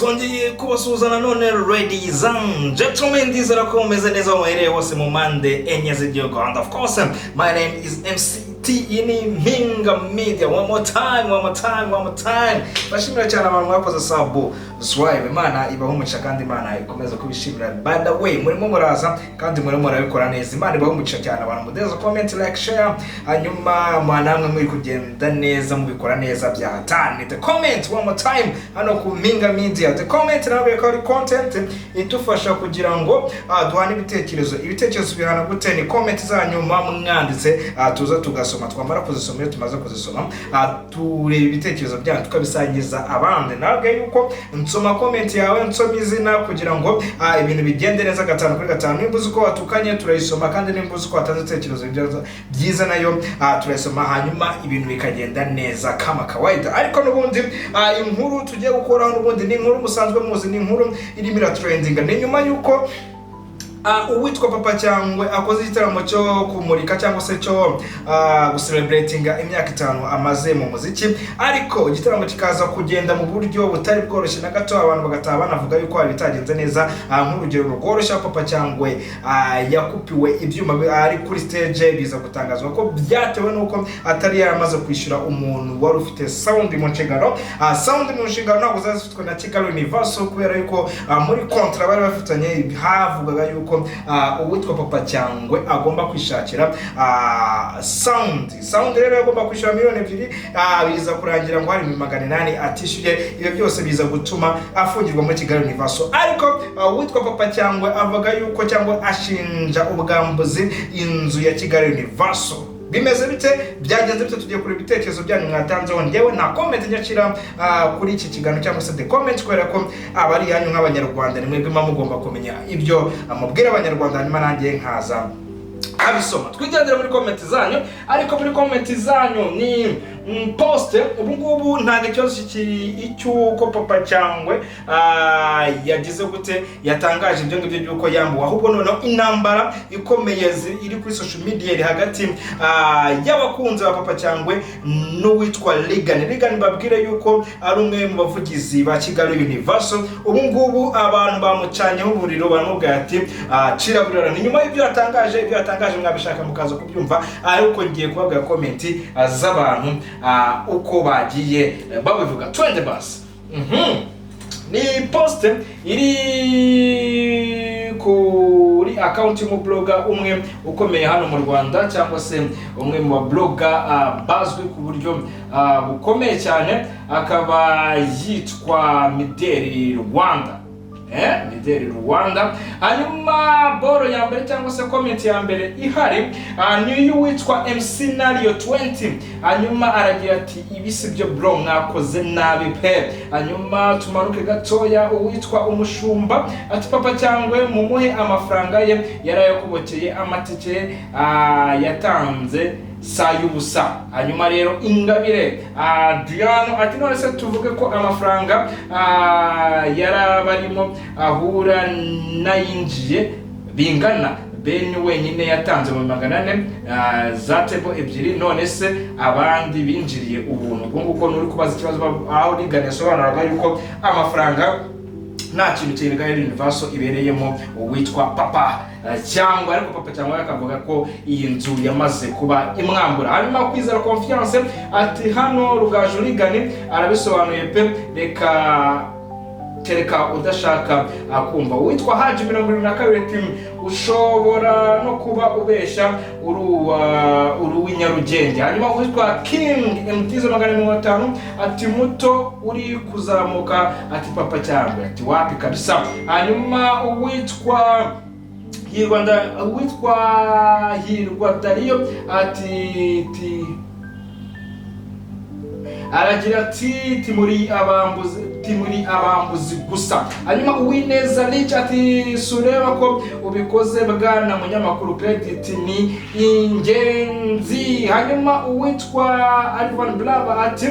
Twongeye kubasuhuza nanone, ladies and gentlemen. Ndizera ko mumeze neza aho muherereye hose mu mpande enye z'igihugu. And of course, my name is MCT. Iyi ni Mpinga Media. One more time, one more time, one more time. Bashimira cyane abantu mwakoze subscribe. Imana ibahe umugisha kandi Imana ikomeze kubishimira. By the way, murimo muraza kandi murimo murabikora neza. Imana ibahe umugisha cyane abantu mudeza comment, like, share. Hanyuma namwe muri kugenda neza, mubikora neza bya hatari. The Comment, one more time, hano ku Mpinga Media. The Comment nabwo ko ari content idufasha kugira ngo duhane ibitekerezo. Ibitekerezo bihana gute? Ni comment zanyu muba mwanditse, tuza tugasoma. Twamara kuzisoma, iyo tumaze kuzisoma, tureba ibitekerezo byanyu tukabisangiza abandi. Nabwo yuko nsoma comment yawe, nsoma izina kugira ngo ibintu bigende neza gatanu kuri gatanu. Nimba uzi ko watukanye, turayisoma, kandi nimba uzi ko watanze ibitekerezo byiza nayo turayisoma, hanyuma ibintu bikagenda neza kama kawaida. Ariko n'ubundi inkuru tugiye gukoraho n'ubundi ni inkuru musanzwe muzi, ni inkuru irimo iratrendinga. Ni nyuma y'uko uwitwa Papa Cyangwe akoze igitaramo cyo kumurika cyangwa se cyo gucelebratinga imyaka 5 amaze mu muziki, ariko igitaramo kikaza kugenda mu buryo butari bworoshye na gato, abantu bagataha banavuga yuko hari ibitagenze neza. Nk'urugero rworoshye, Papa Cyangwe yakupiwe ibyuma ari kuri stage, biza gutangazwa ko byatewe n'uko atari yaramaze kwishyura umuntu wari ufite sound mu nshingano. Sound mu nshingano ntabwo zari zifitwe na Kigali Universal, kubera yuko muri contrat bari bafitanye havugaga yuko uwitwa Papa Cyangwe agomba kwishakira sound. Sound rero agomba kwishyura miliyoni 2, biza kurangira ngo hari 800,000 atishyuye. Ibyo byose biza gutuma afungirwa muri Kigali Universal. Ariko uwitwa Papa Cyangwe avuga yuko cyangwa ashinja ubwambuzi inzu ya Kigali Universal. Bimeze bite? Byagenze bite? Tugiye kureba ibitekerezo byanyu mwatanzeho. Njyewe nta comment nyakira kuri iki kiganiro cyangwa se the comment, kubera ko aba ari iyanyu nk'Abanyarwanda. Ni mwebwe muba mugomba kumenya ibyo mubwira Abanyarwanda, hanyuma nanjye nkaza abisoma. Twigendere muri comment zanyu. Ariko muri comment zanyu ni post ubu ngubu ntabwo ikibazo kikiri icy'uko Papa Cyangwe yagize gute, yatangaje ibyo ngibyo by'uko yambuwe, ahubwo noneho intambara ikomeye iri kuri social media iri hagati y'abakunzi ba Papa Cyangwe n'uwitwa Regan. Regan, babwire yuko ari umwe mu bavugizi ba Kigali Universal. Ubu ngubu abantu bamucanyeho umuriro, baramubwira ati "Cira burira." Ni nyuma y'ibyo yatangaje. Ibyo yatangaje mwabishaka mukaza kubyumva, ariko ngiye kubabwira comment z'abantu uko bagiye babivuga. Twende basi. Ni post iri kuri account y'umublogger umwe ukomeye hano mu Rwanda, cyangwa se umwe mu bablogger bazwi ku buryo bukomeye cyane, akaba yitwa Mideli Rwanda. Mideli Rwanda. Hanyuma boro ya mbere cyangwa se comment ya mbere ihari ni iy'uwitwa MC Nario 20. Hanyuma aragira ati: "Ibi si byo bro, mwakoze nabi pe." Hanyuma tumanuke gatoya, uwitwa Umushumba ati: "Papa Cyangwe mumuhe amafaranga ye, yarayakubokeye, amatike yatanze saa y'ubusa." Hanyuma rero Ingabire Diano ati: "None se tuvuge ko amafaranga yarabarimo ahura n'ayinjiye bingana? Ben wenyine yatanze mu 400 za table ebyiri, none se abandi binjiriye ubuntu?" Ubwo ngubwo nuri kubaza ikibazo aho Regan yasobanuraga yuko amafaranga nta kintu Kigali Universal ibereyemo uwitwa Papa Cyangwa. Ariko Papa Cyangwa akavuga ko iyi nzu yamaze kuba imwambura. Hanyuma Kwizera Confiance ati: "Hano Rugaju Regan arabisobanuye pe, reka kereka udashaka kumva." Uwitwa Haji 72 ati: "Ushobora no kuba ubeshya, uri uw'inyarugenge." Hanyuma uwitwa King MTZ 450 ati: "Muto uri kuzamuka." Ati: "Papa Cyangwe," ati: "wapi kabisa." Hanyuma uwitwa Hirwa Dariyo ati ti aragira ati: "Timuri abambuzi, timuri abambuzi gusa." Hanyuma Uwineza Rich ati: "Sureba ko ubikoze bwana munyamakuru, credit ni ingenzi." Hanyuma uwitwa Alvan Blaba ati: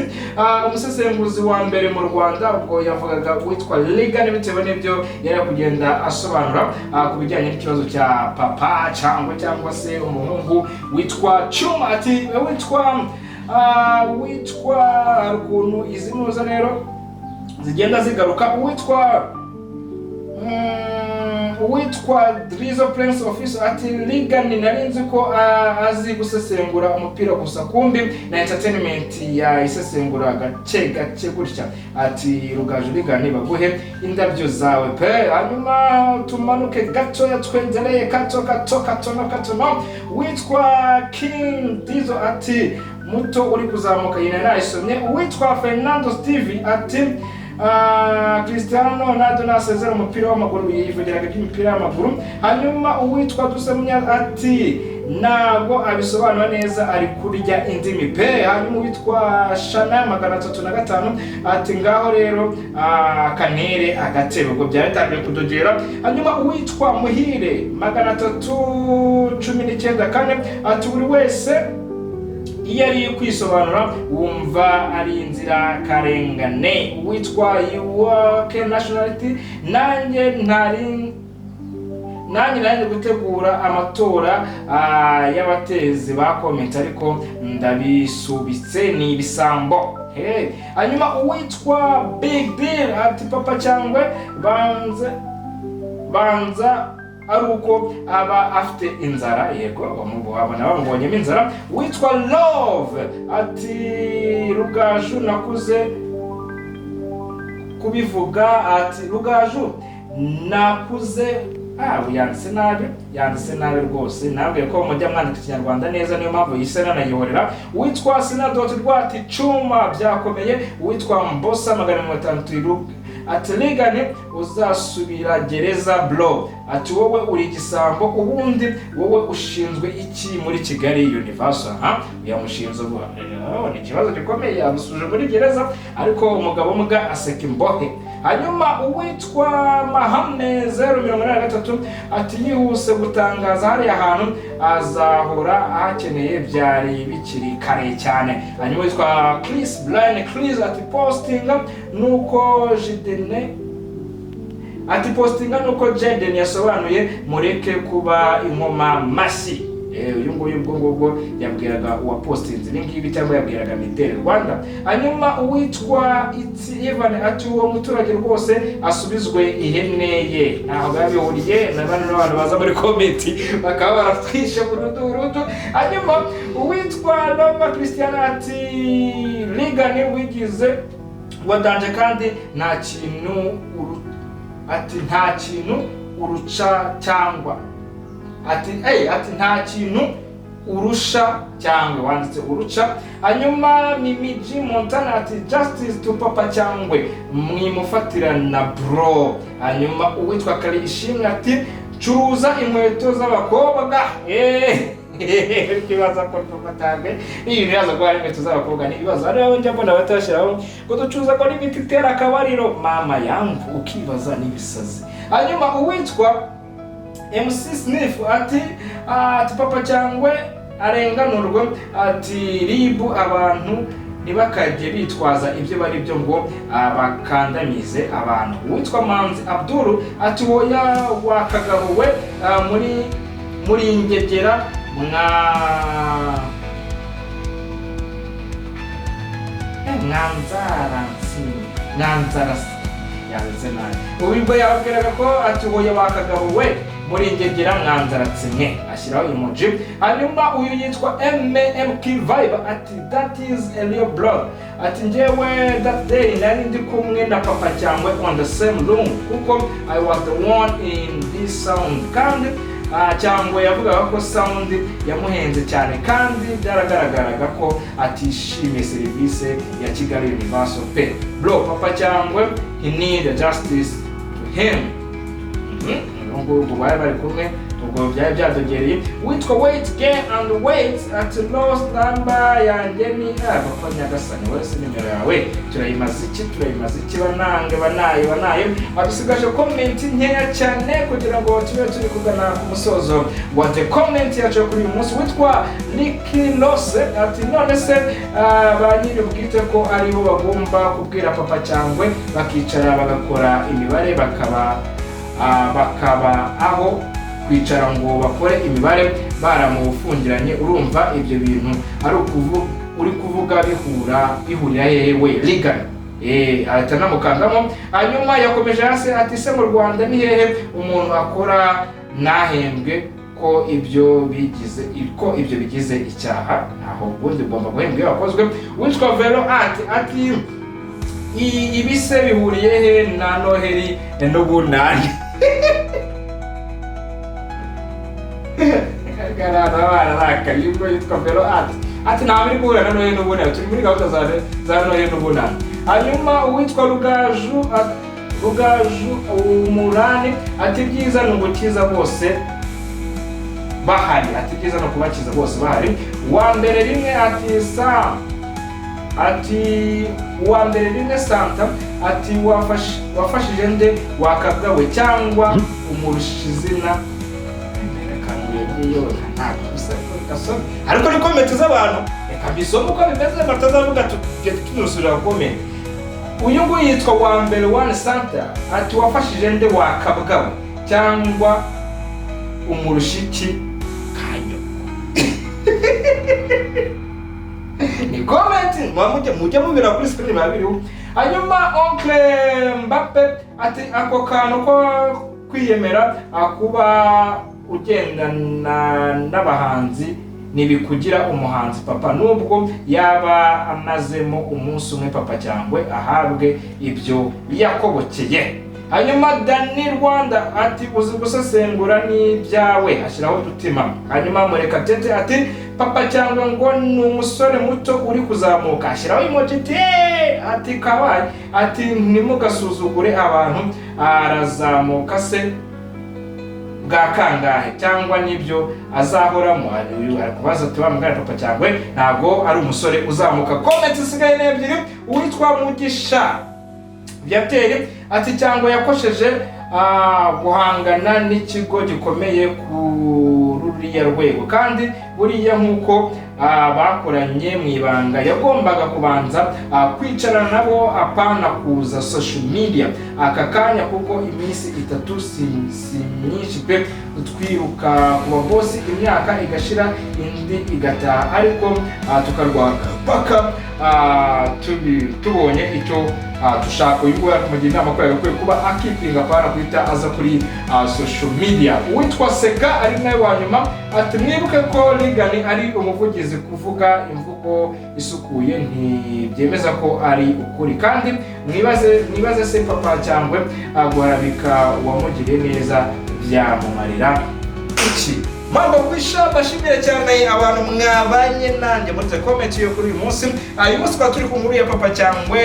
"Umusesenguzi wa mbere mu Rwanda." Ubwo yavugaga uwitwa Regan bitewe n'ibyo yari kugenda asobanura ku bijyanye n'ikibazo cya Papa Cyangwa se umuhungu witwa Cyuma. Ati witwa hari ukuntu izi ntuza rero. zigenda zigaruka. Uwitwa Drizo Prince Office ati: "Reagan nari nzi ko azi gusesengura umupira gusa, kumbi na entertainment yayisesengura gake gake gutya." Ati: "Rugaju Reagan, baguhe indabyo zawe pe." Hanyuma tumanuke gatoya, twendereye kato kato katono katono. Witwa King Dizo ati: "Muto uri kuzamuka." Iyi nari nayisomye. Uwitwa Fernando Steve ati: "Cristiano Ronaldo nasezera umupira w'amaguru." Yivugiraga iby'imipira y'amaguru. Hanyuma uwitwa Dusemunya ati: "Ntabwo abisobanura neza, ari kurya indimi pe." Hanyuma uwitwa Shana 305 ati: "Ngaho rero kantere agatebe." Ubwo byari bitangiye kudogera. Hanyuma uwitwa Muhire 3194 ati: "Buri wese iyo ari kwisobanura wumva ari inzirakarengane." Uwitwa Yuwake Nationality: "Nanjye ntari nanjye gutegura amatora y'abatezi ba comment, ariko ndabisubitse, ni ibisambo." Hey. Hanyuma uwitwa Big Deal ati: "Papa Cyangwe banze banza ari uko aba afite inzara." Yego, wabona bamubonyemo inzara. Witwa Love ati: "Rugaju nakuze kubivuga." Ati: "Rugaju nakuze." Yanditse nabi, yanditse nabi rwose. Nabwiye ko mujya mwandika Ikinyarwanda neza, niyo mpamvu yise nanayihorera. Witwa Sinadoti Rwati cuma byakomeye. Witwa Mbosa 500 ati: "Reagan uzasubira gereza bro." Ati: "Wowe uri igisambo, ubundi wowe ushinzwe iki muri Kigali Universal?" Ha, yamushinze ubu. Oh, ni ikibazo gikomeye, yamusuje muri gereza, ariko umugabo mbwa aseka imbohe. Hanyuma uwitwa Mahame 083 ati: "Yihuse gutangaza hariya hantu azahora ahakeneye, byari bikiri kare cyane." Hanyuma uwitwa Chris Brian Chris ati: "Postinga nuko Jidene." Ati: "Postinga nuko Jaden yasobanuye, mureke kuba inkoma mashyi." Uyu nguyu ubwo ngubwo yabwiraga uwapostinze ibi ngibi cyangwa yabwiraga Mideli Rwanda. Hanyuma uwitwa Itsi Ivan ati: "Uwo muturage rwose asubizwe ihene ye, ntaho biba bihuriye na bano bantu baza muri comment bakaba baratwishe burundu burundu." Hanyuma uwitwa Nova Christian ati: "Reagan wigize wadanje kandi nta kintu ati nta kintu uruca cyangwa ati hey, ati nta kintu urusha cyangwa wanditse uruca." Hanyuma Mimiji Montana ati: "Justice to Papa Cyangwe, mwimufatirana bro." Hanyuma uwitwa Kari Ishimwe ati: "Curuza inkweto z'abakobwa." Ikibazo ko Papa Cyangwe ibi bibazo ko hari inkweto z'abakobwa ni ibibazo. Hariho njya mbona batashyiraho ngo ducuruza ko n'imiti itera akabariro, mama yangu, ukibaza n'ibisazi. Hanyuma uwitwa MC Sniff ati: "Papa Cyangwe arenganurwe." Ati: "RIB, abantu ntibakajye bitwaza ibyo bari byo ngo bakandamize abantu." Uwitwa Manzi Abdul ati: "Woya wakagabo we, muri ngegera mwa mwanzara mwanzara." Yanditse nabi. Ubwo yababwiraga ko ati: "Woya wakagabo we, muri ngegera mwanzara tsimwe," ashyiraho emoji. Hanyuma uyu yitwa MMK Vibe ati: "That is a real blog." Ati: "Njyewe that day nari ndi kumwe na Papa Cyangwe on the same room, kuko I was the one in this sound, kandi Cyangwe yavugaga ko sound yamuhenze cyane, kandi byaragaragaraga ko atishimiye serivisi ya Kigali Universal pe. Bro, Papa Cyangwe, he need justice to him." Ubwo ngubwo bari bari kumwe, ubwo byari byadogereye. Witwa Wait Gain and Wait ati: "Lost number yanjye ni papa nyagasani wese, nimero yawe turayimaze iki? Turayimaze iki?" Banange banaye banaye adusigaje comment nkeya cyane kugira ngo tube turi kugana ku musozo wa the comment yacu kuri uyu munsi. Witwa Ricky Lose ati: "None se ba nyiri ubwite ko aribo bagomba kubwira Papa Cyangwe, bakicara bagakora imibare, bakaba aho kwicara ngo bakore imibare baramufungiranye? Urumva ibyo bintu ari ukuvuga uri kuvuga bihura bihurira hehe we Reagan?" Ahita anamukandamo. Hanyuma yakomeje hasi ati: "Se mu Rwanda ni hehe umuntu akora ntahembwe, ko ibyo bigize icyaha?" Ntaho, ubundi ugomba guhembwa iyo wakozwe. Witwa Vero ati: "Ibise bihuriye he na Noheli n'Ubunani?" Abana arakaye. Ubwo yitwa Vero ati nta biri guhura na Noheli n'Ubunani, turi muri gahunda za Noheli n'Ubunani. Hanyuma uwitwa Rugaju Umurani ati: "Ibyiza ni ugukiza bose bahari." Ati: "Ibyiza ni ukubakiza bose bahari." Uwa mbere rimwe ati sa ati uwa mbere rimwe Santa ati: "Wafashije nde wakabwawe, cyangwa umurusha izina?" Ariko ni comment z'abantu, reka mbisome uko bimeze, batazavuga tujye tunusubira comment. Uyu nguyu yitwa wa mbere one Santa ati: "Wafashije nde wakabwawe, cyangwa umurusha iki kanyo?" Ni comment muba mujya mubira kuri screen, biba biriho. Hanyuma Oncle Mbappe ati: "Ako kantu ko kwiyemera, kuba ugendana n'abahanzi ntibikugira umuhanzi papa, nubwo yaba amazemo umunsi umwe. Papa Cyangwe ahabwe ibyo yakobokeye." Hanyuma Dani Rwanda ati: "Uzi gusesengura n'ibyawe," ashyiraho udutima. Hanyuma Murekatete ati: "Papa Cyangwe ngo ni umusore muto uri kuzamuka," ashyiraho emoji ati: "Eee!" Ati: "Kabaye." Ati: "Ntimugasuzugure abantu, arazamuka se bwa kangahe, cyangwa nibyo azahoramo?" Ari kubaza ati: "Wa mugani, Papa Cyangwe ntabwo ari umusore uzamuka?" Comment isigaye ni ebyiri. Uwitwa Mugisha Viateur ati: "Cyangwa yakosheje guhangana n'ikigo gikomeye ku ruriya rwego, kandi buriya nk'uko bakoranye mu ibanga, yagombaga kubanza kwicarana nabo, apana kuza social media aka kanya, kuko iminsi 3 si myinshi pe. Twiruka ku babosi imyaka igashira, indi igataha, ariko tukarwana paka tubonye icyo dushaka." Uyu nguyu ari kumugira inama ko yagakwiye kuba akipinga, apana guhita aza kuri social media. Uwitwa Seka ari nawe wa nyuma ati: "Mwibuke ko Rigani ari umuvugizi, kuvuga imvugo isukuye ntibyemeza ko ari ukuri. Kandi mwibaze se Papa Cyangwe guharabika uwamugiriye neza byamumarira iki?" Mambo kwisha, mbashimire cyane abantu mwabanye nanjye muri comment yo kuri uyu munsi. Uyu munsi twaba turi ku nkuru ya Papa Cyangwe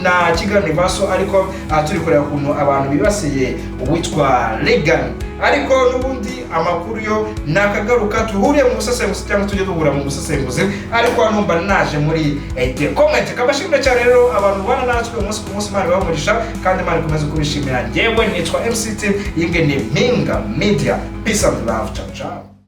na Kigali Universe, ariko turi kureba ukuntu abantu bibasiye uwitwa Regan. Ariko n'ubundi amakuru yo nakagaruka, tuhuriye mu busesenguzi cyangwa tujye duhura mu busesenguzi, ariko hano mba naje muri the comment. Kabashimire cyane rero abantu bana natwe umunsi ku munsi. Imana ibahe umugisha kandi Imana ikomeze kubishimira. Njyewe nitwa MCT, iyi ngiyi ni Mpinga Media. Peace and love, ciao ciao.